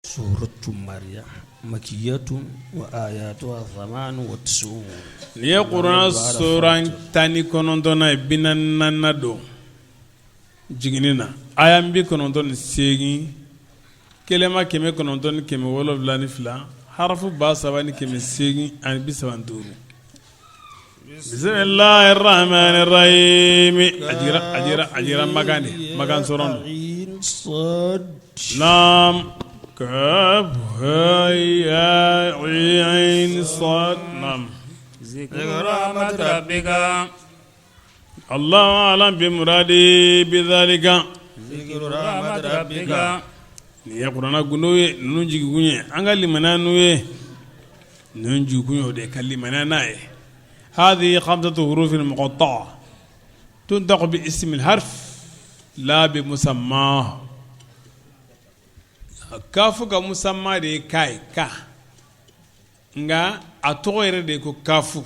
Suratu Maryam makiyatun wa ayatuha thamanu wa tis'un Nin ye kuranɛ suran 19nan ye 44nan don jiginni na aya 98 kelema 972 harafu 3835 bisimilahi rahmani rahimi a jigira Makan de Makan suran don naam kaf ha ya ayn sad naam Allahu a'lam bi muradi bi zalika nin ye kuranɛ gundo ye ninnu jigikun ye an ka limaniya n'u ye ninnu jigikun ye o de ka limaniya n'a ye hadihi khamsatu hurufin muqatta'a tuntaqu bi ismil harf la bi musamma kafu ka musamma de ye ka ye ka nka a tɔgɔ yɛrɛ de ye ko kafu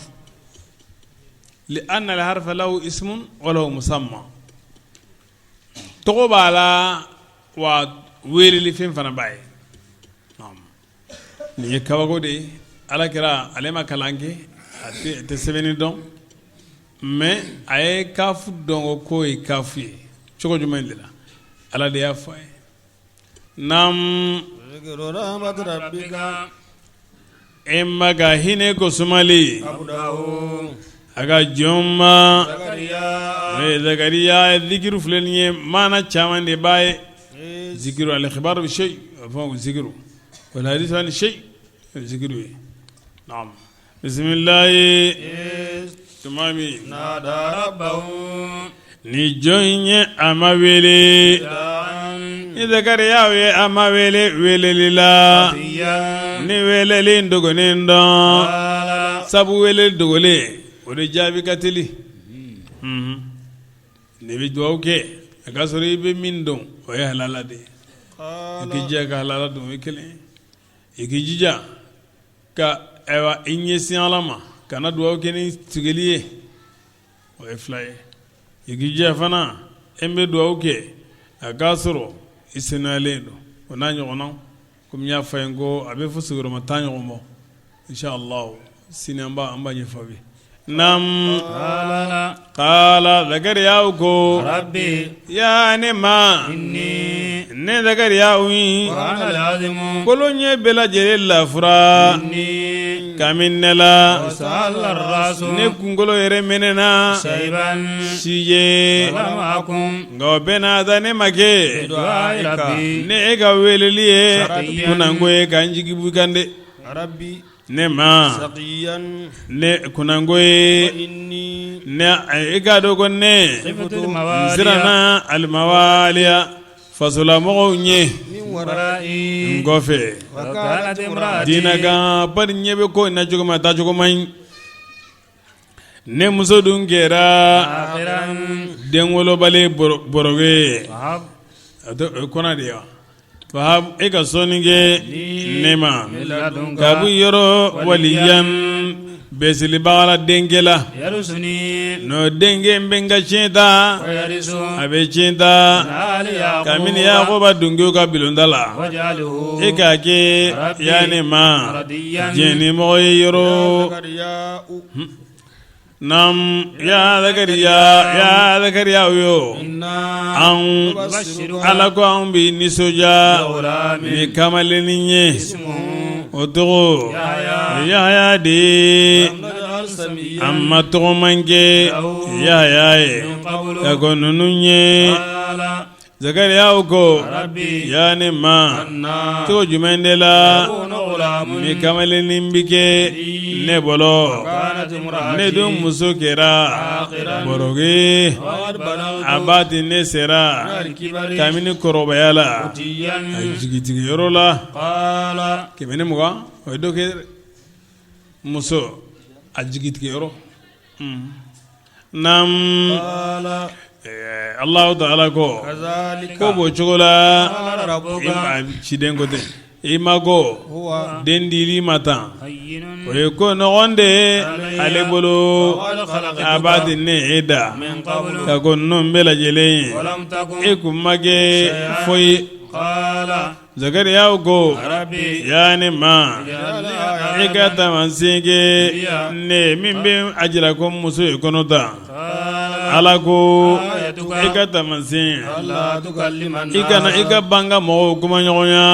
li anna al harfa lahu ismun wa lahu musamma tɔgɔ b'a la wa weleli fɛn fana b'a ye nin ye kabako de ye ala kira ale ma kalan kɛ a tɛ sɛbɛnni dɔn mais a ye kafu dɔn ko k'o ye kafu ye cogo jumɛn de la ala de y'a fɔ a ye naam e ma ka hinɛ ko sumali a ka jɔn ma Zakariya zikiru filɛ nin ye maana caman de b'a ye zikiru al-ikhbaru bi shay a fɔ ko zikiru wal hadisu ani shay zikiru ye naam bisimilayi tuma min ni jɔn in ye a ma wele ni Zakariya ye a ma wele weleli la ni weleli dogolen dɔn sabu wele dogolen o de jaabi ka teli n'i bɛ dugawu kɛ a ka sɔrɔ i bɛ min dɔn o ye halala de ye i k'i jija ka halala dɔn o ye kelen ye i k'i jija ka ayiwa i ɲɛsin ala ma kana dugawu kɛ ni tigɛli ye o ye fila ye i k'i jija fana e bɛ dugawu kɛ a k'a sɔrɔ i senuyalen don o n'a ɲɔgɔnna kɔmi n y'a fɔ ye ko a bɛ fo sigiyɔrɔma 10 ɲɔgɔn bɔ inshallah sini an b'a ɲɛfɔ aw ye naam qala Zakariya ko rabbi ya ne ma inni ne Zakariya kolo ɲɛ bɛɛ lajɛlen lafura kabini ne la ne kunkolo yɛrɛ mɛnɛna si ye nka o bɛɛ n'a ta ne ma kɛ ne e ka weleli ye kunnango ye ka n jigi b'i kan dɛ ne ma ne kunnango ye e k'a dɔn ko ne n siranna alimawaliya fasolamɔgɔw ɲɛ n kɔfɛ diinɛ kan bari ɲɛ bɛ ko in na cogo min a taacogo man ɲi ne muso dun kɛra denwolobali bɔrɔkɛ ye o kɔnɔ de ye wa fahab e ka sɔnni kɛ ne ma ka bɔ yɔrɔ waliyan bɛsilibaga la denkɛ la n'o denkɛ in bɛ n ka tiɲɛ ta a bɛ tiɲɛ ta kabini Yakuba dunkew ka bulonda la e k'a kɛ ya ne ma jɛnni mɔgɔ ye yɔrɔ Naam ya Zakariya ya Zakariya yo an ala ko an b'i nisɔndiya ni kamalennin ye o tɔgɔ Yahaya de ye an ma tɔgɔman kɛ Yahaya ye ka kɔn ninnu ɲɛ Zakariya ko ya ne ma cogo jumɛn de la ni kamalennin bɛ kɛ ne bolo ne dun muso kɛra bɔrɔkɛ a ba di ne sera kabini kɔrɔbaya la a jigitigiyɔrɔ la 120 o ye dɔ kɛ muso a jigitigiyɔrɔ Naam Alahu taala ko k'o b'o cogo la ciden ko ten i ma ko den dili ma tan o ye ko nɔgɔn de ye ale bolo a b'a di ne e da ka kɔn ninnu bɛɛ lajɛlen ye e kun ma kɛ foyi ye. Zakariya ko ya ne ma e ka taamasiyɛn kɛ ne min bɛ a jira ko muso ye kɔnɔ ta ala ko e ka taamasiyɛn i kana i ka ban ka mɔgɔw kumaɲɔgɔnya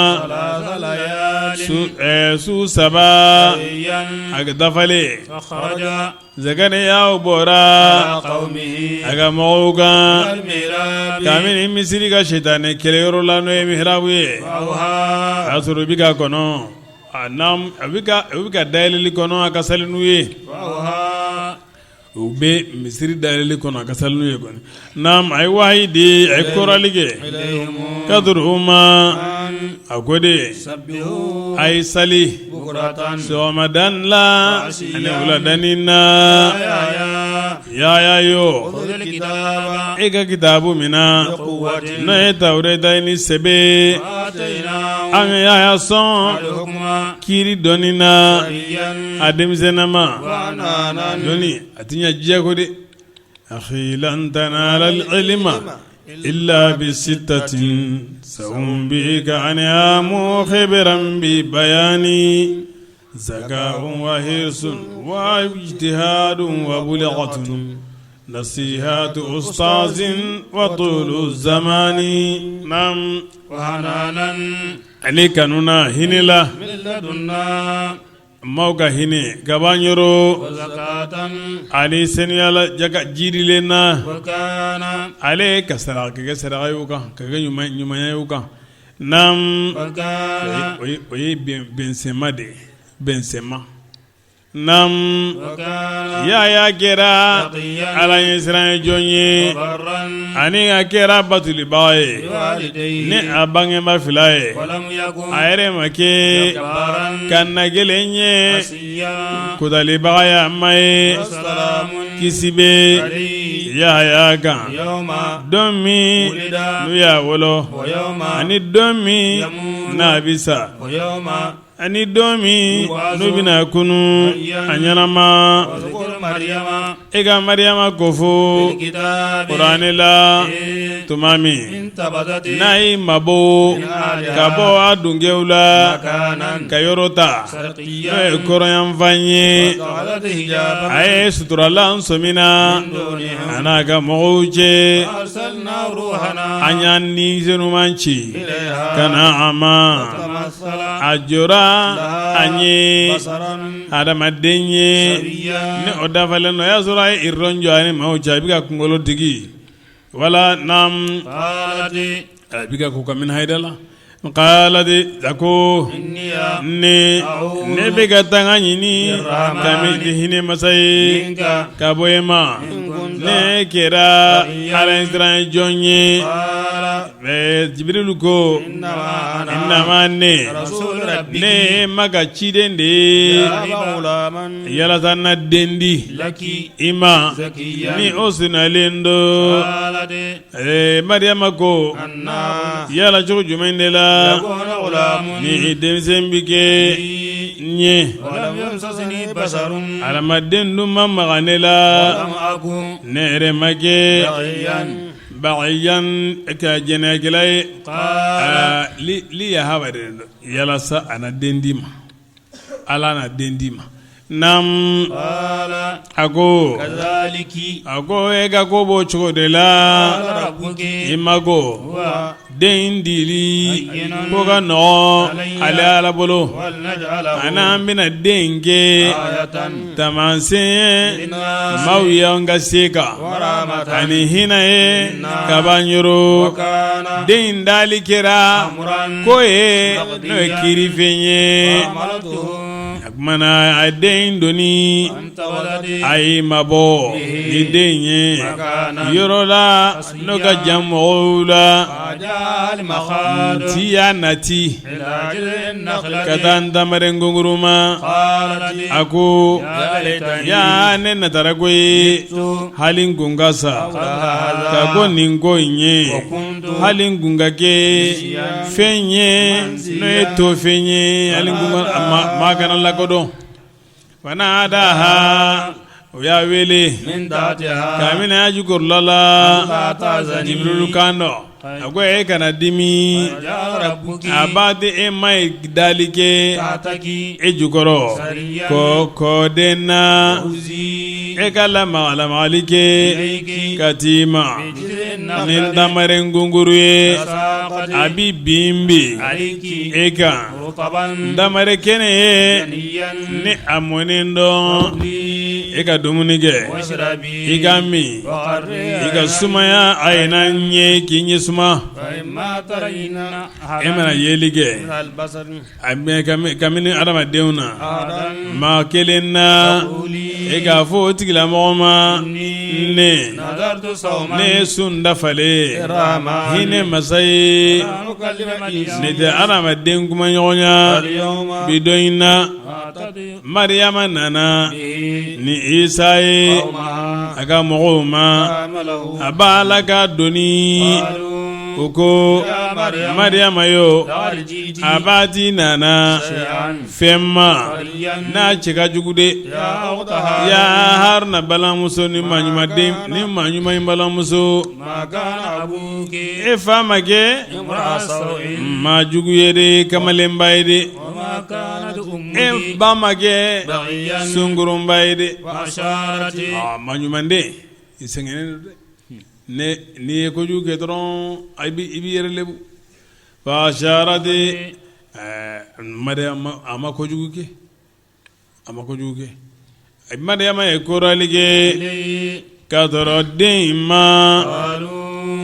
su saba a dafalen Zakariya bɔra a ka mɔgɔw kan kabini misiri ka sitanɛ kɛlɛyɔrɔ la n'o ye mihrabu ye a y'a sɔrɔ u bɛ ka kɔnɔ u bɛ ka dayɛlɛli kɔnɔ a ka sali n'u ye u bɛ misiri dayɛlɛli kɔnɔ a ka sali n'u ye kɔni naam a ye wahayi di a ye kɔrɔli kɛ ka duuru u ma a ko de a ye sali sɔgɔmada la ani wuladanin na yaya yo e ka kitabu minɛ n'o ye tawureta ye ni sɛbɛ an ye yaya sɔn kiri dɔnni na a denmisɛnnama dɔnni a tɛ ɲɛ diɲɛ kɔ dɛ akhi lan tanala al-ilma illa bi sittatin sa'unbika anha mukhbiran bi bayani zaka'un wa hirsun wa ijtihadun wa bulghatun nasihatu ustazin wa tulu zamani naam ani kanu na hinɛ la Maaw ka hinɛ ka b'an yɔrɔ ani seniyala jaka jidilen na ale ka saraka ka kɛ saraka y'u kan ka kɛ ɲumanya y'u kan naam o ye bɛnsɛma de ye bɛnsɛma naam yaya kɛra ala ɲɛsiran jɔn ye ani a kɛra batolibaga ye ni a bangebaa fila ye a yɛrɛ ma kɛ kannagɛlɛn ye kotalibaga ye a ma ye kisi bɛ yaya kan don min n'u y'a wolo ani don min n'a bɛ sa Ani don min n'u bɛna kunun a ɲɛnama e ka Mariyama ko fɔ kuranɛ la tuma min n'a y'i mabɔ ka bɔ a dungew la ka yɔrɔ ta n'o ye kɔrɔnyanfan ye a ye suturalan sɔmina a n'a ka mɔgɔw cɛ an y'an ni senuman ci ka na a ma a jɔra a ɲɛ adamaden ye ni o dafalen don o y'a sɔrɔ a ye iridon jɔ a ni maaw cɛ a bɛ ka kunkolo digi wala naam a bɛ ka ko ka min hayida la qalat a ko ne ne bɛ ka tanga ɲini kabini hinɛ masa ye ka bɔ e ma ne kɛra ala ɲɛsiran jɔn ye Jibirilu ko innama ne ne ma ka ciden de ye yalasa na den di i ma ni o senuyalen don Mariyama ko yala cogo jumɛn de la ni denmisɛn bɛ kɛ n ye adamaden dun ma maga ne la ne yɛrɛ ma kɛ baghiyan ka jɛnɛyakɛla ye liyahaba de yalasa a na den d'i ma ala na den d'i ma naam a ko a ko e ka ko b'o cogo de la i ma ko den in dili ko ka nɔgɔn ale ala bolo ani an bɛna den in kɛ taamasiyɛn ye maaw ye an ka se kan ani hinɛ ye ka b'an yɔrɔ den in dali kɛra ko ye n'o ye kirifɛn ye o tuma na a den in doni a y'i mabɔ ni den ye yɔrɔ la n'o ka jan mɔgɔw la nti y'a nati ka taa ntamaren gongoro ma a ko yaa ne natara ko ye hali n kun ka sa ka kɔn nin ko in ɲɛ hali n kun ka kɛ fɛn ye n'o ye tofɛn ye hali maa kana lakodɔn fanadaha o y'a wele kabini a jukɔrɔla la jibirilu kan dɔ. A ko e kana dimi a b'a di e ma ye dali kɛ e jukɔrɔ kɔ kɔden na e ka lamagali kɛ ka t'i ma ni ntamaren gunguru ye a bɛ bin bin e kan ntamare kɛnɛ ye ni a mɔnen don e ka dumuni kɛ i ka min i ka sumaya a ye n'a ɲɛ k'i ɲɛ suma e mana yeli kɛ kabini adamadenw na maa kelen na e k'a fɔ o tigilamɔgɔ ma ne ne ye sun dafalen hinɛ masa ye ne tɛ adamaden kumaɲɔgɔnya bi don in na Mariyama nana ni Isa ye a ka mɔgɔw ma a b'a la k'a doni u ko Mariyama yo a b'a ti nana fɛn ma n'a cɛ ka jugu de ya Haruna balimamuso ni maa ɲuman in balimamuso e fa ma kɛ maa jugu ye de kamalenba ye de e ba ma kɛ sungurunba ye de maa ɲumanden i sɛgɛnnen don dɛ ne n'i ye kojugu kɛ dɔrɔn i b'i yɛrɛ lebu fa asharat Mariyama a ma kojugu kɛ a ma kojugu kɛ Mariyama ye korali kɛ k'a sɔrɔ den in ma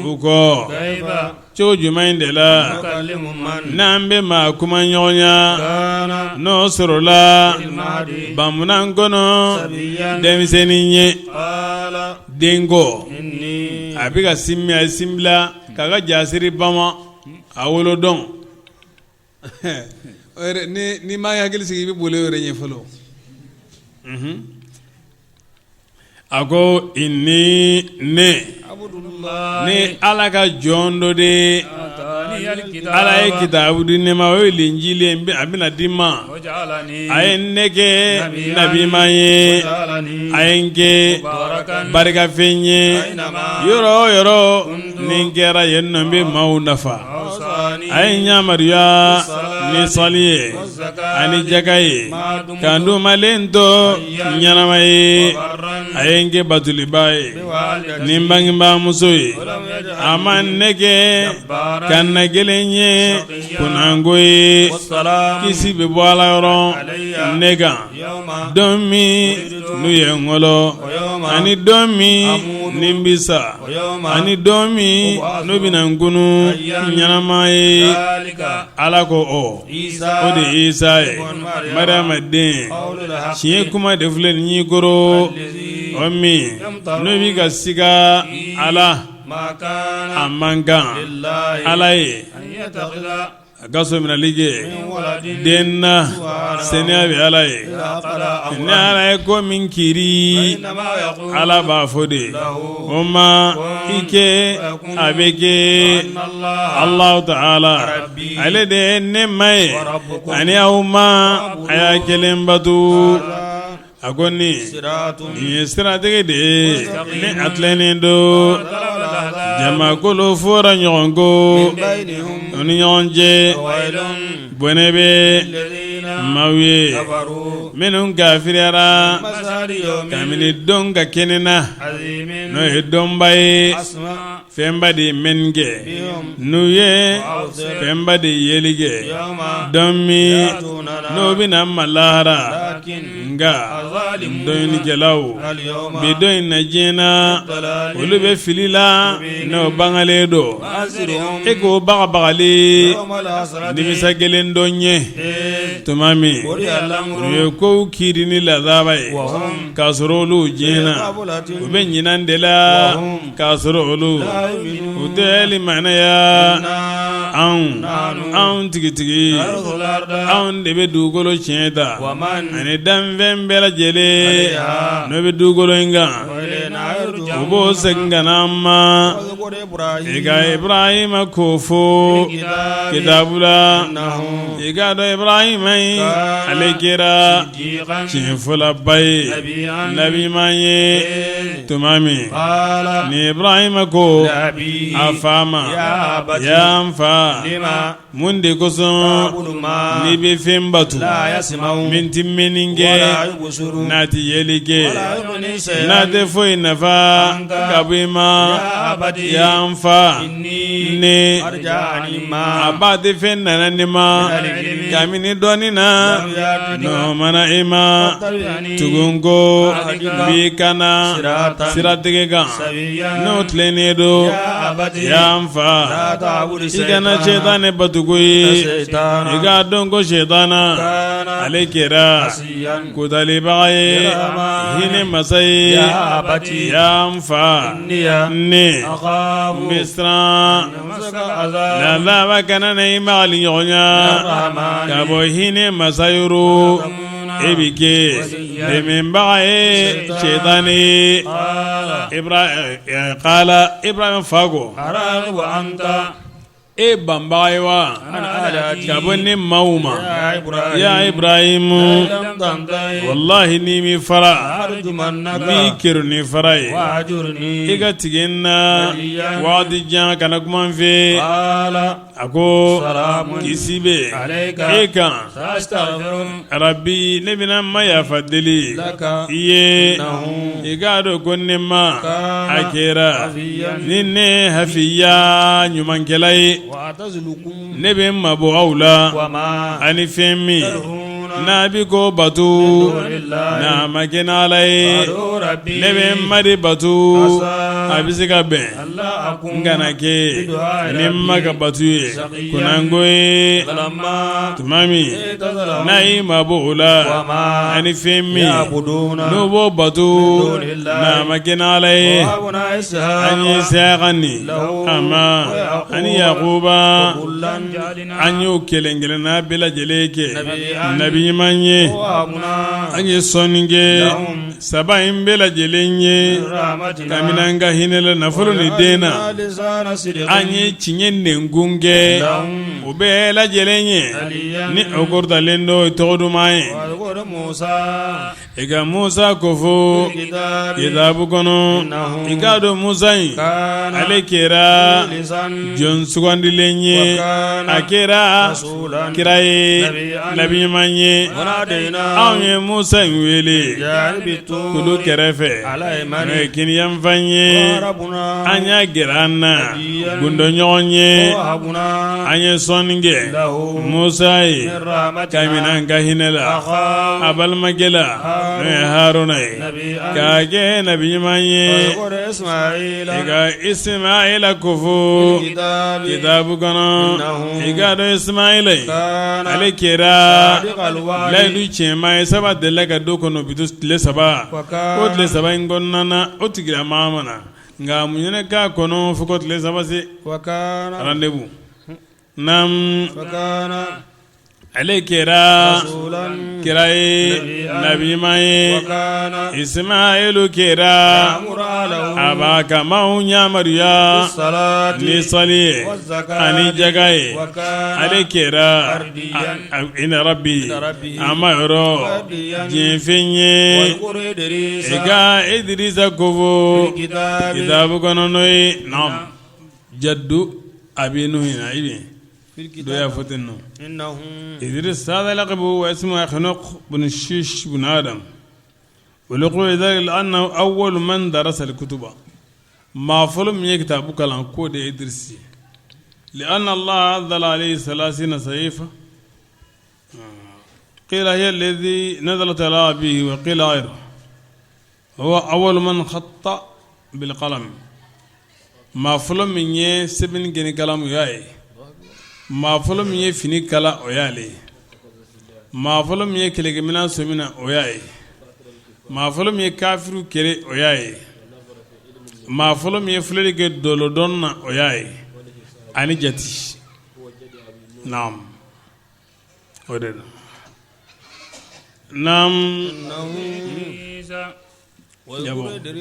u ko cogo jumɛn in de la n'an bɛ maa kuma ɲɔgɔnya n'o sɔrɔla bamunan kɔnɔ denmisɛnnin ye den ko a bɛ ka sin min a ye sin bila k'a ka jasiri bama a wolodon N'i ma hakili sigi i bɛ boli yɛrɛ ɲɛ fɔlɔ a ko inni ne ne Ala ka jɔn dɔ de Ala ye kitabu di ne ma o ye linjili ye a bɛna di n ma a ye ne kɛ nabiman ye a ye n kɛ barikafɛn ye yɔrɔ o yɔrɔ ni n kɛra yen nɔ n bɛ maaw nafa a ye n yamaruya ni sali ye ani jaka ye ka n dumalen to ɲɛnama ye a ye n kɛ batoliba ye ni n bangebaamuso ye a ma ne kɛ kana gɛlɛn ye kunnango ye kisi bɛ bɔ Ala yɔrɔ ne kan don min n'u ye n wolo ani don min ni n bɛ sa ani don min n'u bɛna n kunun ɲɛnama ye Ala ko o de ye Isa ye Mariyama den tiɲɛ kuma de filɛ nin y'i kɔrɔ o min n'u bɛ ka siga a la a man kan Ala ye a ka sominɛli kɛ den na seniya bɛ ala ye ni ala ye ko min kiri ala b'a fɔ de o ma i kɛ a bɛ kɛ Alahu taala ale de ye ne ma ye ani aw ma a y'a kelen bato a ko nin ye siratigɛ de ye ni a tilennen don jamakulu fɔra ɲɔgɔn kɔ u ni ɲɔgɔn cɛ bɔnɛ bɛ maaw ye minnu kafiriyara kabini don ka kɛnɛ na n'o ye donba ye fɛnba de ye mɛnni kɛ n'u ye fɛnba de yeli kɛ don min n'o bɛna an ma lahara nka dɔnnikɛlaw bi don in na diɲɛ na olu bɛ fili la n'o bangalen don e k'o bagabagali nimisa gɛlɛn dɔ ɲɛ tuma min u ye kow kiiri ni lazaba ye k'a sɔrɔ olu diɲɛ na u bɛ ɲinan de la k'a sɔrɔ olu u tɛ limaniya anw anw tigitigi anw de bɛ dugukolo tiɲɛ ta ani danfɛn bɛɛ lajɛlen n'o bɛ dugukolo in kan u b'o segin ka na an ma. I ka Ibrahima ko fɔ kitabu la i k'a dɔn Ibrahima in ale kɛra tiɲɛfɔlaba ye nabiɲuman ye tuma min ni Ibrahima ko a fa ma ya n fa mun de kosɔn n'i bɛ fɛn bato min tɛ mɛnni kɛ n'a tɛ yeli kɛ n'a tɛ foyi nafa ka bɔ i ma ya n fa ne a ba tɛ fɛn nana ne ma kabini dɔnni na n'o ma na i ma tugu n kɔ n b'i kana siratigɛ kan n'o tilennen don ya n fa i kana sɛtanɛ bato koyi i k'a dɔn ko sɛtana ale kɛra kotalibaga ye hinɛ masa ye ya n fa ne n bɛ siran laban kana na i magali ɲɔgɔnya ka bɔ hinɛ masa yɔrɔ e bɛ kɛ dɛmɛbaga ye sɛtanɛ ye qala Ibrahim fa ko e banbaga ye wa ka bɔ ne maaw ma ya Ibrahimu walahi n'i m'i fara n b'i kerun ni fara ye i ka tigɛ n na waati jan kana kuma n fɛ a ko kisi bɛ e kan Rabi ne bɛna ma yafa deli i ye i k'a dɔn ko ne ma a kɛra ni ne hafiya ɲumankɛla ye ne bɛ n mabɔ aw la ani fɛn min n'a bɛ k'o bato n'a ma kɛ n'Ala ye ne bɛ n ma de bato a bɛ se ka bɛn n kana kɛ ni n ma ka bato ye kunnango ye tuma min n'a y'i mabɔ o la ani fɛn min n'o b'o bato n'a ma kɛ n'Ala ye an ye Isiyaka ni a ma ani Yakuba an y'o kelen kelenna bɛɛ lajɛlen kɛ nabi ɲuman ye an ye sɔnni kɛ saba in bɛɛ lajɛlen ye kabini an ka hinɛ la nafolo ni den na an ye tiɲɛ nɛnkun kɛ o bɛɛ lajɛlen ye ni o kɔrɔtalen don tɔgɔ duman ye i ka Musa ko fɔ kitabu kɔnɔ i k'a dɔn Musa in ale kɛra jɔn sugandilen ye a kɛra kira ye nabi ɲuman ye anw ye Musa in wele kulu kɛrɛfɛ n'o ye kiniyanfan ye an y'a gɛrɛ an na gundɔɲɔgɔn ye an ye sɔnni kɛ Musa ye kabini an ka hinɛ la a balimakɛ la n'o ye Haruna ye k'a kɛ nabi ɲuman ye i ka Isimayila ko fɔ kitabu kɔnɔ i k'a dɔn Isimayila in ale kɛra layidu tiɲɛmaa ye saba delila ka don kɔnɔ bi tile saba o tile saba in kɔnɔna na o tigilamaa ma na nka mun ye k'a kɔnɔ fo ko tile saba se rendez-vous naamu ale kɛra kira ye nabi ɲuman ye Isimayilu kɛra a b'a ka maaw yamaruya ni sali ye ani jaga ye ale kɛra inda rabi a ma yɔrɔ diɲɛfɛn ye i ka Idirisa ko fɔ kitabu kɔnɔ n'o ye jaddu abi Nuhin i bɛ dɔ y'a fɔ ten nɔ Idris هذا لقبه واسمه أخنوخ بن شيش بن آدم ولقب ذلك لأنه أول من درس الكتب maa fɔlɔ min ye kitabu kalan k'o de ye Idris ye لأن الله أنزل عليه 30 صحيفة قيل هي الذي نزلت على أبيه وقيل غيره هو أول من خط بالقلم maa fɔlɔ min ye sɛbɛnni kɛ ni kalamu y'a ye maa fɔlɔ min ye fini kala o y'ale ye maa fɔlɔ min ye kɛlɛkɛminɛn sɔmina o y'a ye maa fɔlɔ min ye kafiriw kɛlɛ o y'a ye maa fɔlɔ min ye filɛli kɛ dɔlɔdɔn na o y'a ye ani jate naam o de don naam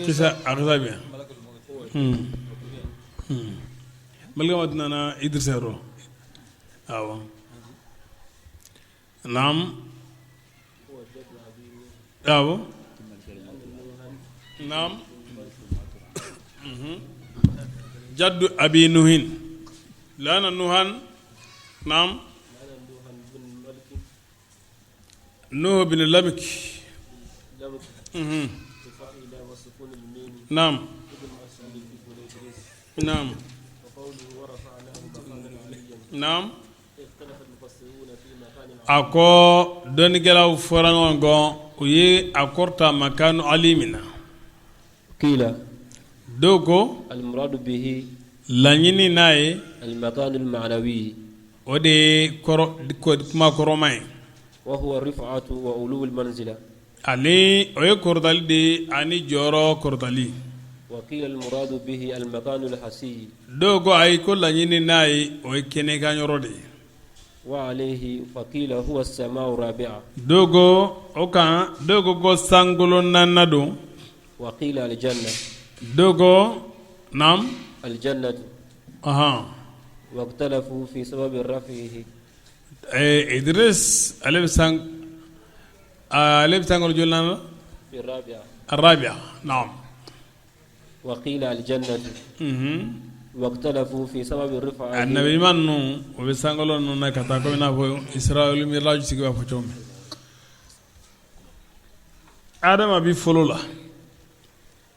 kisa a bɛ Malikɛ nana Idrissa yɔrɔ awɔ naam awɔ naam jaddu abi nuhin lana nuhan naam nuhu bin lamik naam naam naam a ko dɔnnikɛlaw fɔra ɲɔgɔn kɔ u ye a kɔrɔta makanu ali min na qila dɔw ko laɲini n'a ye o de ye kuma kɔrɔma ye ale o ye kɔrɔtali de ye ani jɔyɔrɔ kɔrɔtali dɔw ko ayi ko laɲini n'a ye o ye kɛnɛkan yɔrɔ de ye dɔw ko o kan dɔw ko ko sankolo naaninan don dɔw ko naam ɔhɔn Idris ale bɛ san ale bɛ sankolo jolinan na arabiya naam a nabi ɲuman ninnu o bɛ sankolo ninnu na ka taa komi i n'a fɔ Isra wal Miraj tigi b'a fɔ cogo min Adama bɛ fɔlɔ la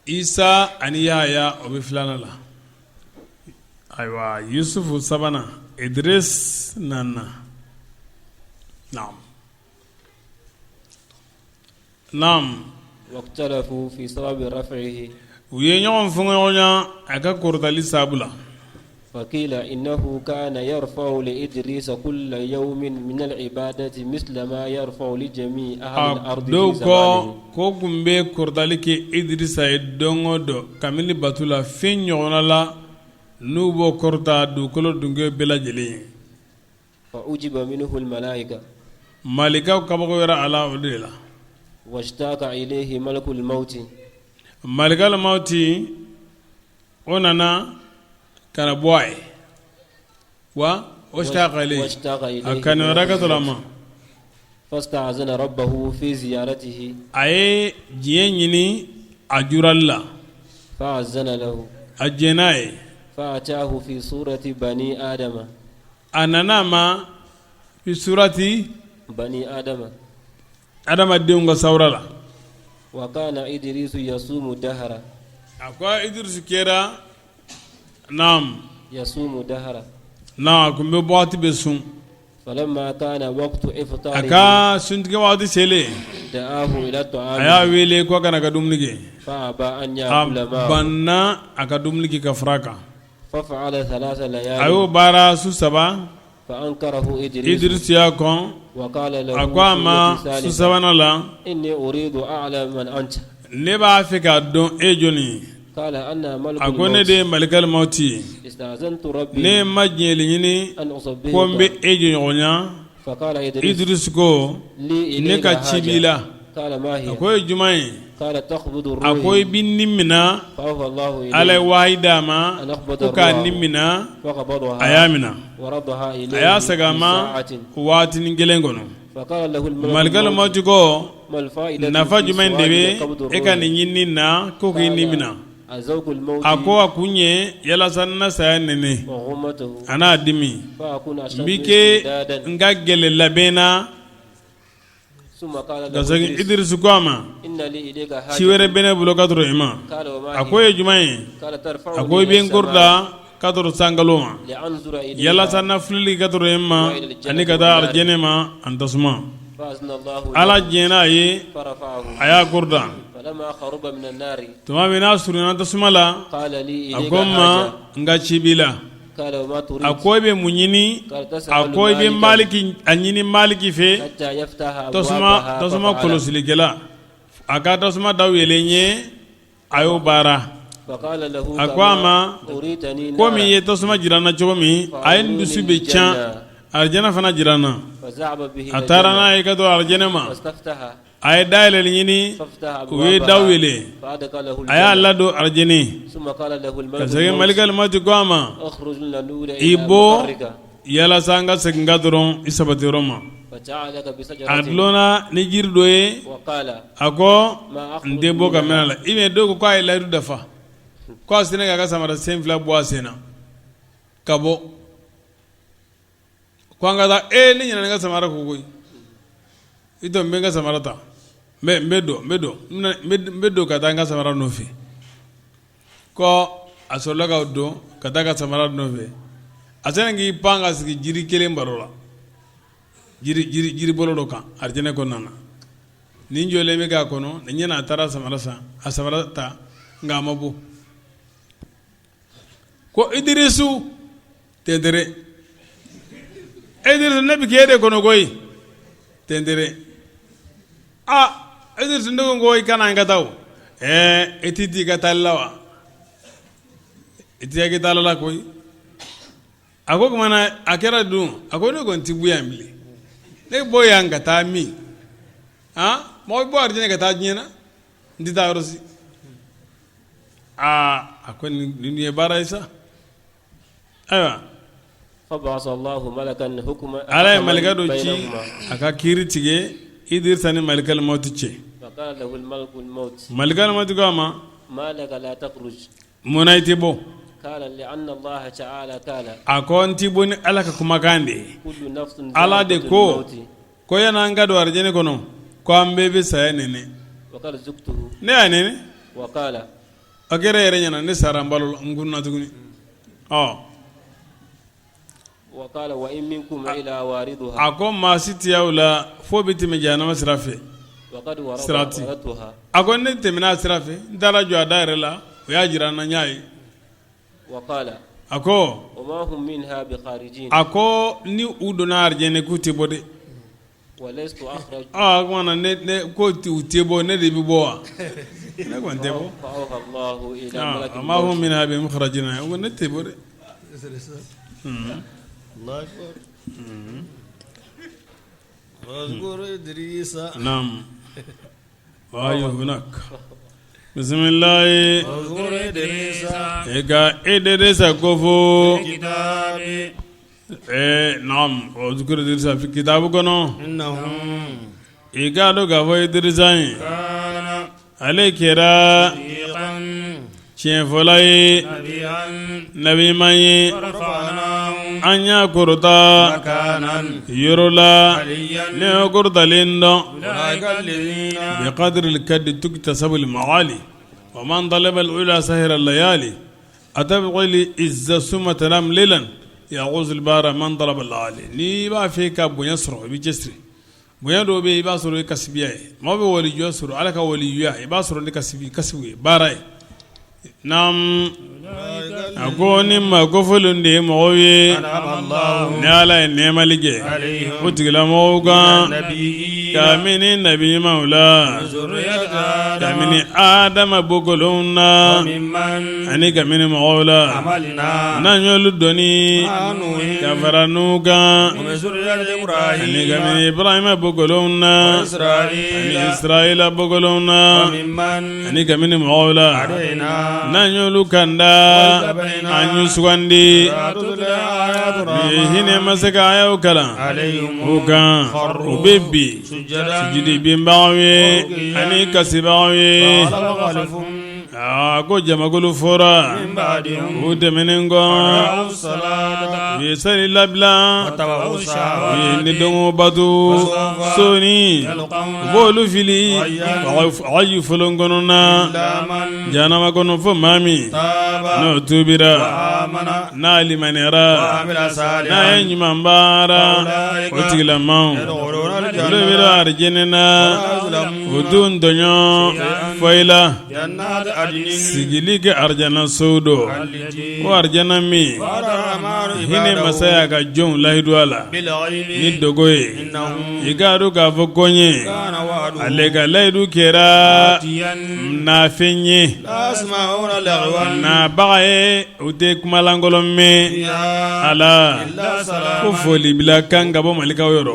Isa ani Yahaya o bɛ filanan la ayiwa Yusufu sabanan Idris naaninan naam naam waktalafu fi sababi raf'ihi u ye ɲɔgɔn fɔɲɔgɔnya a ka kɔrɔtali sabu la Faqila innahu kana yarfa'u li Idrisa kulla yawmin min al-ibadati misla ma yarfa'u li jami'i ahli al-ardi dɔw ko k'o tun bɛ kɔrɔtali kɛ Idrisa ye don o don kabini bato la fɛn ɲɔgɔn la n'u b'o kɔrɔta dugukolo dunke bɛɛ lajɛlen ye fa ujiba minhu al-malaika malikaw kabakoyara a la o de la washtaka ilayhi malakul mawti malikal mawti o nana ka na bɔ a ye wa washtaka ilayhi a kanuyara ka sɔrɔ a ma fasta'azana rabbahu fi ziyaratihi a ye diɲɛ ɲini a jurali la fa'azana lahu a jɛn'a ye fa'atahu fi surati bani adama a nana a ma fi surati bani adama adamadenw ka sawura la wa kana idrisu yasumu dahara a ko idrisu kɛra naam yasumu dahara naam a tun bɛ waati bɛɛ sun falamma kana waqtu iftari a ka suntigɛ waati selen da'ahu ila ta'am a y'a wele ko a ka na ka dumuni kɛ fa aba an ya'kula a banna a ka dumuni kɛ ka fara a kan fa fa'ala thalatha layali a y'o baara su saba Idrisu y'a kɔn a ko a ma su sabanan la ne b'a fɛ k'a dɔn e jɔni ye a ko ne de ye malikal mawti ye ne ma diɲɛli ɲini ko n bɛ e jɛɲɔgɔnya Idrisu ko ne ka ci b'i la a ko ye jumɛn ye a ko i bɛ ni minɛ ala ye wahayi d'a ma ko k'a ni minɛ a y'a minɛ a y'a segin a ma waatinin kelen kɔnɔ malikal mawti ko nafa jumɛn de bɛ e ka nin ɲini na ko k'i ni minɛ a ko a kun ye yalasa n na saya nɛnɛ a n'a dimi n bɛ kɛ n ka kɛlɛ labɛn na ka segin Idrisu ko a ma ci wɛrɛ bɛ ne bolo ka tɔrɔ i ma a ko ye jumɛn ye a ko i bɛ n kɔrɔta ka tɔrɔ sankolo ma yalasa na filɛli ka tɔrɔ i ma ani ka taa arijɛnɛ ma ani tasuma ala jɛn'a ye a y'a kɔrɔta tuma min n'a surunyana tasuma la a ko n ma n ka ci b'i la a ko i bɛ mun ɲini a ko i bɛ maliki a ɲini maliki fɛ tasuma kɔlɔsilikɛla a ka tasuma daw yɛlɛ n ye a y'o baara a ko a ma komi i ye tasuma jira n na cogo min a ye n dusu bɛ ca arijana fana jira n na. A taara n'a ye ka don arijɛnɛ ma a ye dayɛlɛli ɲini u ye daw yɛlɛ a y'a ladon arijɛnɛ ka segin malikal mawti ko a ma i bɔ yalasa an ka segin ka dɔrɔn i sabati yɔrɔ ma a dulonna ni jiri dɔ ye a ko n tɛ bɔ ka mɛn a la i bɛ dɔw ko k'a ye layidu dafa ko a sinna k'a ka samara sen fila bɔ a sen na ka bɔ ko an ka taa e ne ɲinɛna n ka samara kɔ koyi i to n bɛ n ka samara ta n bɛ don n bɛ don n bɛ don ka taa n ka samara nɔfɛ ko a sɔrɔla ka don ka taa ka samara nɔfɛ a sera k'i pan ka sigi jiri kelen baro la jiri bolo dɔ kan arijɛnɛ kɔnɔna na nin jɔlen bɛ k'a kɔnɔ nin ɲɛna a taara samara san a samara ta nka a ma bɔ ko Idirisu tentere Idirisu ne bɛ k'e de kɔnɔ koyi tentere aa Idirisu ne ko i ka na an ka taa o ɛɛ i t'i ka taali la wa i tɛ k'i taala la koyi a ko tuma na a kɛra dun a ko ne kɔni tɛ bɔ yan bilen ne bɔ yan ka taa min aa mɔgɔ bɛ bɔ arijinɛ ka taa diɲɛ na n tɛ taa yɔrɔ si aa a ko nin ye baara ye sa ayiwa ala ye malika dɔ ci a ka kiiri tigɛ Idirisa ni malikal mawti cɛ malikal mawti ko a ma munna i tɛ bɔ a ko n tɛ bɔ ni ala ka kumakan de ye ala de ko ko yan'an ka don arijinɛ kɔnɔ ko an bɛɛ bɛ saya nɛnɛ ne y'a nɛnɛ a kɛra yɛrɛ ɲɛna ne sara n balo n kunna tuguni ɔ a ko maa si tɛ aw la f'o bɛ tɛmɛ jahanama sira fɛ sirati a ko ne tɛmɛna a sira fɛ n taara jɔ a da yɛrɛ la o y'a jira n na n y'a ye a ko a ko ni u donna arijinɛ k'u tɛ bɔ dɛ o tuma na ne ko u tɛ bɔ ne de bɛ bɔ wa ne kɔni tɛ bɔ wa ma hum minha bi mukhrajina ne tɛ bɔ dɛ naamu bisimilayi e ka Idirisa kofɔ uzkur Idirisa fi kitabu kɔnɔ i k'a dɔn k'a fɔ Idirisa ye ale kɛra tiɲɛfɔla ye nabiɲuman ye an y'a kɔrɔta yɔrɔ la ne y'o kɔrɔtalen dɔn bi qadri kaddi tuktasabu al-maali wa man talaba al-ula sahira layali atabghi al-izza summa tanam laylan yaghuz al-bahra man talaba al-aali n'i b'a fɛ ka bonya sɔrɔ i bɛ cɛsiri bonya dɔw bɛ yen i b'a sɔrɔ i kasibiya ye maa bɛ waliyuya sɔrɔ ala ka waliyuya i b'a sɔrɔ ni kasibi kasibu ye baara ye naam a ko ni maa kofɔlen de ye mɔgɔw ye ni ala ye nɛɛmali kɛ o tigilamɔgɔw kan kabini nabi ɲumanw la kabini adama bɔkolow na ani kabini mɔgɔw la n'an y'olu doni ka fara Nuhu kan ani kabini Ibrahima bɔkolow na ani Israila bɔkolow na ani kabini mɔgɔw la n'an y'olu kanda an y'u sugandi ni hinɛ masa ka ayaw kalan u kan u bɛ bin sujudi binbagaw ye ani kasibagaw ye Aa ko jamakulu fɔra u tɛmɛnen kɔ u ye seli labila u ye nidungɔ bato sɔɔni u b'olu fili ayi folon kɔnɔna jahanama kɔnɔ fo maa min n'o tubira n'a limaniyara n'a ye ɲuman baara o tigilamaaw olu bɛ don arijinɛ na u t'u tɔɲɔ. foyi la sigili kɛ arijana sow dɔ ko arijana min hinɛ masa y'a ka jɔnw layidu a la ni dogo ye i k'a dɔn k'a fɔ ko n ye ale ka layidu kɛra nafɛn ye nabaga ye u tɛ kumalankolon mɛn a la ko folibila kan ka bɔ malikaw yɔrɔ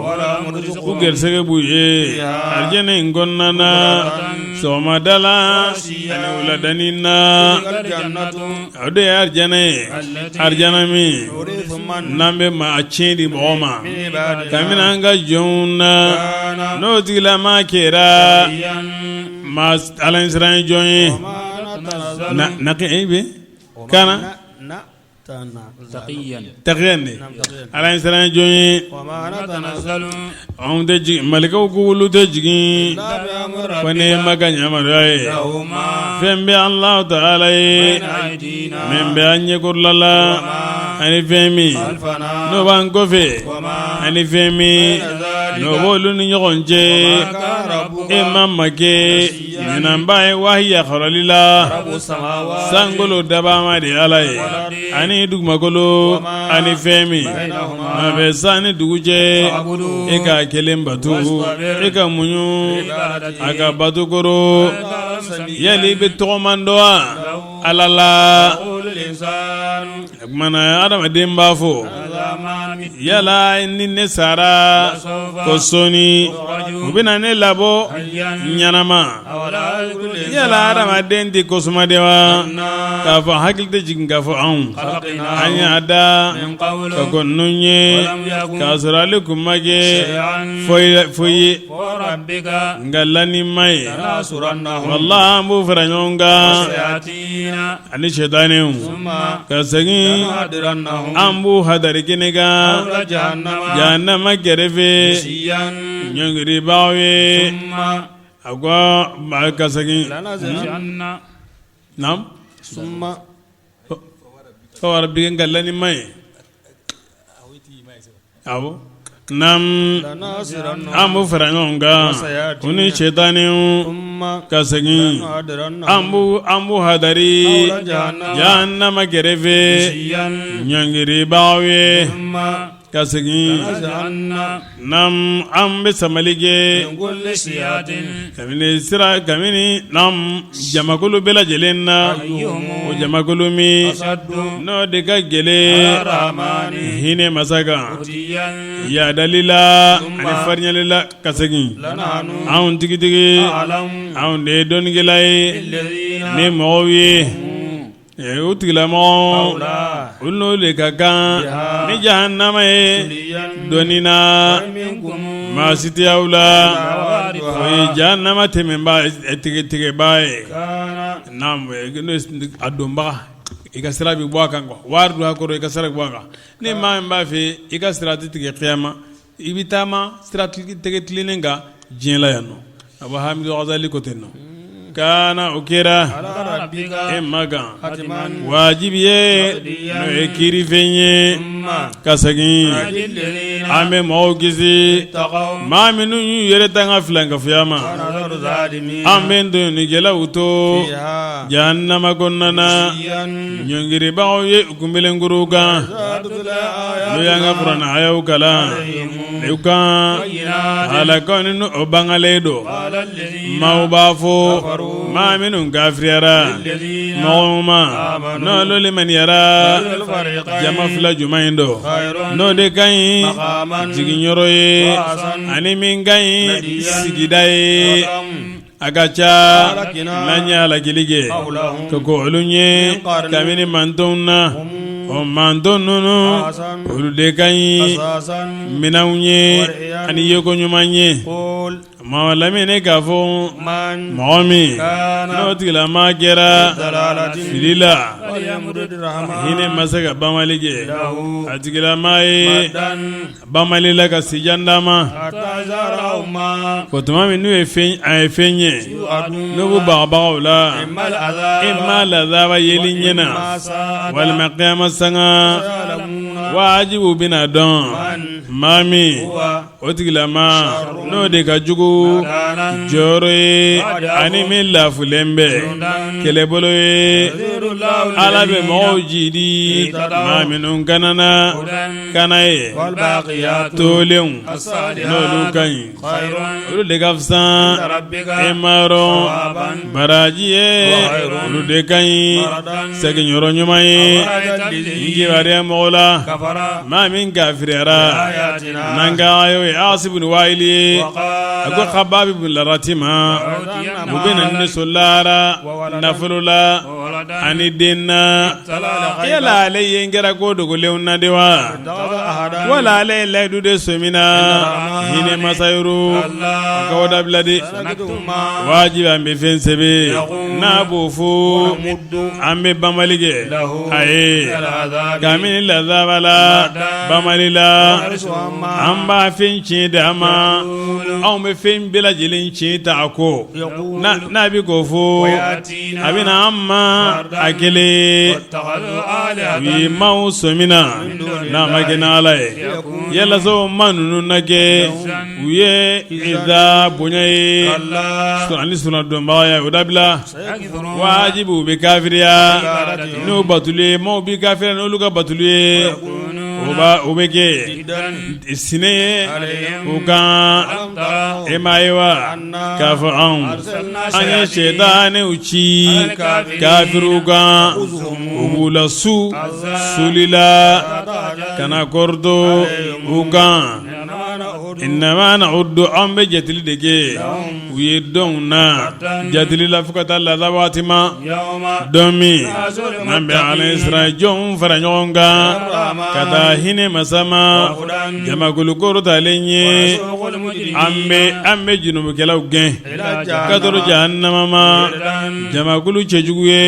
ko garisɛgɛ b'u ye arijana in kɔnɔna na sɔgɔmada la ani wuladanin na o de ye arijana ye arijana min n'an bɛ maa tiɲɛ di mɔgɔ ma kabini an ka jɔnw na n'o tigilama kɛra maa ala ɲɛsiran jɔn ye na e bɛ kana taqiyan de ala ɲɛsiran jɔn ye anw tɛ jigin malikaw ko olu tɛ jigin fo ni ma ka yamaruya ye fɛn bɛ Alahu taala ye min bɛ an ɲɛkɔrɔla la ani fɛn min n'o b'an kɔfɛ ani fɛn min n'o b'olu ni ɲɔgɔn cɛ e ma ma kɛ ɲinanba ye wahi yakarali la sankolo dabama de ala ye ani dugumakolo ani fɛn min n'a bɛ san ni dugu cɛ e k'a kelen bato e ka muɲu a ka bato kɔrɔ yali i bɛ tɔgɔman dɔn wa ala la o tuma na adamaden b'a fɔ yala ni ne sara ko sɔɔni u bɛna ne labɔ ɲɛnama yala adamaden tɛ kosuma de wa k'a fɔ hakili tɛ jigin k'a fɔ anw an y'a da ka kɔn ninnu ɲɛ k'a sɔrɔ ale kun ma kɛ foyi ye nka lanima ye walahi an b'u fara ɲɔgɔn kan ani sɛtanɛw ka segin an b'u hadari kɛnɛ kan jahanama kɛrɛfɛ ɲɔngiribaaw ye a ko ka segin naam fawarabbika nka lanima ye awɔ naam an b'u fara ɲɔgɔn kan u ni sɛtanɛw ka segin an b'u hadari jahanama kɛrɛfɛ ɲɔngiribaaw ye ka segin naam an bɛ samali kɛ kabini sira kabini naam jamakulu bɛɛ lajɛlen na o jamakulu min n'o de ka gɛlɛn hinɛ masa kan yadali la ani farinyali la ka segin anw tigitigi anw de ye dɔnnikɛla ye ni mɔgɔw ye o tigilamɔgɔ olu n'o de ka kan ni jahanama ye dɔnni na maa si tɛ aw la o ye jahanama tɛmɛbaa tigɛbaa ye a donbaga i ka sira bɛ bɔ a kan quoi wari don a kɔrɔ i ka sira bɛ bɔ a kan ni maa min b'a fɛ i ka sira tɛ tigɛ kiyama i bɛ taama sira tɛgɛ tilennen kan diɲɛ la yan nɔ Abu Hamid Ghazali ko ten nɔ kaana o kɛra e ma kan wajibi ye n'o ye kiirifɛn ye ka segin an bɛ mɔgɔw kisi maa minnu y'u yɛrɛ tanga filankafoya ma an bɛ tɔɲɔnikɛlaw to jahanama kɔnɔna na ɲɔngiribagaw ye u kunbelenkuru kan n'u y'an ka kuranɛ ayaw kalan u kan halakaw ni o bangalen don maaw b'a fɔ maa minnu kafiriyara mɔgɔw ma n'olu limaniyara jama fila jumɛn in don n'o de ka ɲi jiginyɔrɔ ye ani min ka ɲi sigida ye a ka ca n'an ye halakili kɛ ka kɔn olu ɲɛ kabini mantonw na o manton ninnu olu de ka ɲi minɛnw ye ani yeko ɲuman ye maa lamini k'a fɔ mɔgɔ min n'o tigilama kɛra fili la hinɛ masa ka banbali kɛ a tigilama ye banbali la ka sijan d'a ma ko tuma min n'u ye fɛn a ye fɛn ye n'u b'u bagabaga o la imma lazaba yeli ɲɛ na walima kiyama sanga wajibu bɛna dɔn maa min. O tigilama n'o de ka jugu jɔyɔrɔ ye ani min lafulen bɛ kɛlɛbolo ye. Ala bɛ mɔgɔw jidi maa minnu kanana kana ye tolenw n'olu ka ɲi, olu de ka fisa e ma yɔrɔ baraji ye, olu de ka ɲi seginyɔrɔ ɲuman ye. N kibaruya mɔgɔ la maa min kafiriyara n'an ka ayaw ye, Asi bun Waili ye, a ko Khababi bun Larati ma, u bɛ na ne sɔn lahara nafolo la ani den na. Yala ale ye n kɛra ko dogolenw na de wa, wala ale ye layidu de sɔmina hinɛ masa yɔrɔ? A k'o dabila de, wajibi an bɛ fɛn sɛbɛn n'a b'o fɔ, an bɛ banbali kɛ a ye kabini lazaba la banbali la, an b'a fɛn tiɲɛ di a ma. Anw bɛ fɛn bɛɛ lajɛlen tiɲɛ ta a kɔ. N'a bɛ k'o fɔ, a bɛ na an ma a kelen. U ye maaw sɔmina n'a ma kɛ n'Ala ye, yala o maa ninnu na kɛ u ye iza bonya ye ani sunnadɔnbagaya, o dabila. Wajibi u bɛ kafiriya n'o batuli ye, maaw bɛ kafiriya n'olu ka batuli ye, o bɛ kɛ sinɛ ye u kan. E m'a ye wa k'a fɔ anw an ye sɛtanɛw ci kafiriw kan, u b'u lasu suli la ka na kɔrɔtɔ u kan. Innama na'uddu, an bɛ jateli de kɛ u ye dɔnw na jateli la fo ka taa laada waati ma, don min n'an bɛ ala siran jɔnw fara ɲɔgɔn kan ka taa hinɛ masa ma, jamakulu kɔrɔtalen ye. An bɛ junubukɛlaw gɛn ka tɔrɔ jahannama ma, jamakulu cɛjugu ye.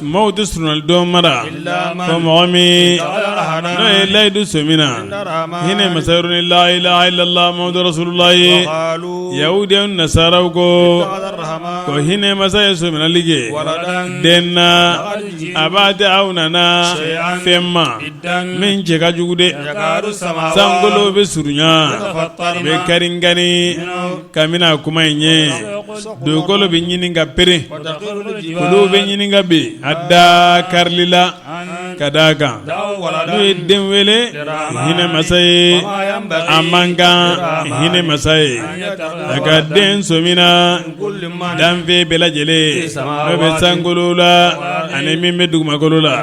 Maaw tɛ surunyali dɔn mara fo mɔgɔ min n'o ye layidu sɔmina hinɛ masa yɔrɔ ni la ilaha illallah muhammadu rasulullah ye. Yahudiya nasaraw ko hinɛ masa ye sɔminali kɛ den na, a b'a tɛ aw nana fɛn ma min cɛ ka jugu dɛ. Sankolo bɛ surunya, bɛ karinkari kabini a kuma in ye, dugukolo bɛ ɲini ka pere, kuluw bɛ ɲini ka bin a da karili la ka d'a kan n'u ye den wele hinɛ masa ye, a man kan hinɛ masa ye a ka den sɔmina danfɛn bɛɛ lajɛlen n'o bɛ sankolo la ani min bɛ dugumakolo la,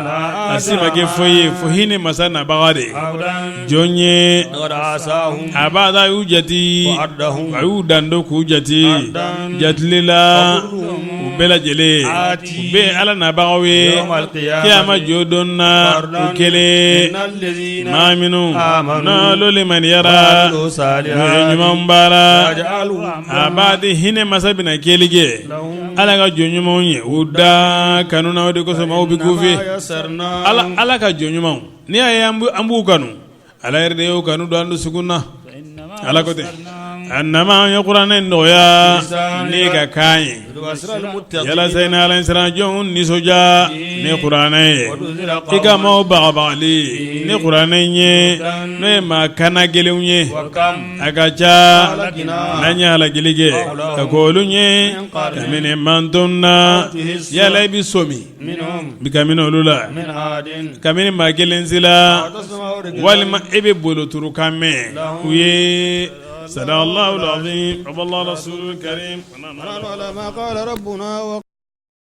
a si ma kɛ foyi ye fo hinɛ masa nabaga de jɔn ye. A b'a da y'u jate, a y'u dando k'u jate jateli la, u bɛɛ lajɛlen u bɛ ala nabagaw ye kiyama jɔ don na u kelen. Maa minnu n'olu limaniyara, n'u ye ɲuman baara, a b'a di hinɛ masa bɛna kɛli kɛ ala ka jɔn ɲumanw ye u da kanu na. O de kosɔn maaw bɛ kufe ala ka jɔn ɲumanw. N'i y'a ye an b'u kanu, ala yɛrɛ de y'u kanu don an dusukun na. Ala ko ten, annama an ye kuranɛ nɔgɔya n'i ka kan ye, yalasa i na ala siran jɔnw nisɔndiya ni kuranɛ ye, i ka maaw bagabagali ni kuranɛ ye, n'o ye maa kana gɛlɛnw ye. A ka ca n'an ye halakili kɛ ka kɔn olu ɲɛ kabini manton na, yala i bɛ sɔmi bi kabini olu la, kabini maa kelen si la, walima e bɛ boloturukan mɛn u ye. Sadaqallahu al-azim wa rasulul karim.